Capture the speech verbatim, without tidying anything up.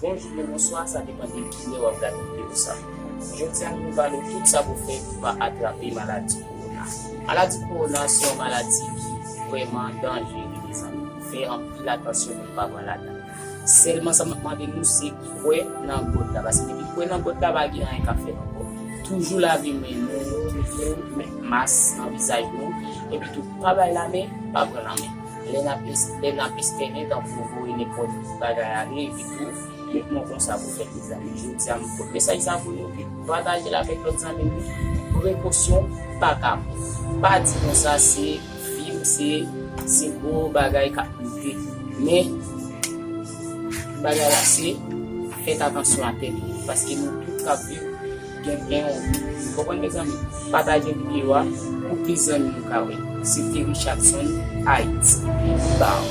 Bonjou oubyen bonswa, sa depann de kilè w ap gade videyo sa. Jodi a, nou pale w tout sa pou fè pou pa atrape maladi kowona. Maladi kowona se yon maladi ki vrèman danjere, mezanmi. Fè anpil atansyon pou n pa pran ladan. Sèlman sa m ap mande nou, se kwè nan God la, paske depi kwè nan God la, pa gen anyen k ap fèt ankò. Toujou lave men nou, toujou met mas nan vizaj nou, epi tou pa bay lamen, pa pran lamen. Lè n ap es-, lè n ap estènen, tankou voye nenpòt bagay ale, epi tou, met men w konsa pou fèt, mezanmi. Jodi a, m pote mesaj sa pou nou, epi pataje l avèk lòt zanmi nou. Prekosyon pa ka bon. Pa di konsa se fim, se, se gwo bagay k ap moute. Men, bagay la se, fèt atansyon a tèt ou, paske nou tout k ap viv gen, gen yon vi. Konprann, mezanmi? Pataje videyo a pou plis zanmi nou ka wè. Se te Richardson, Ayiti. Bam!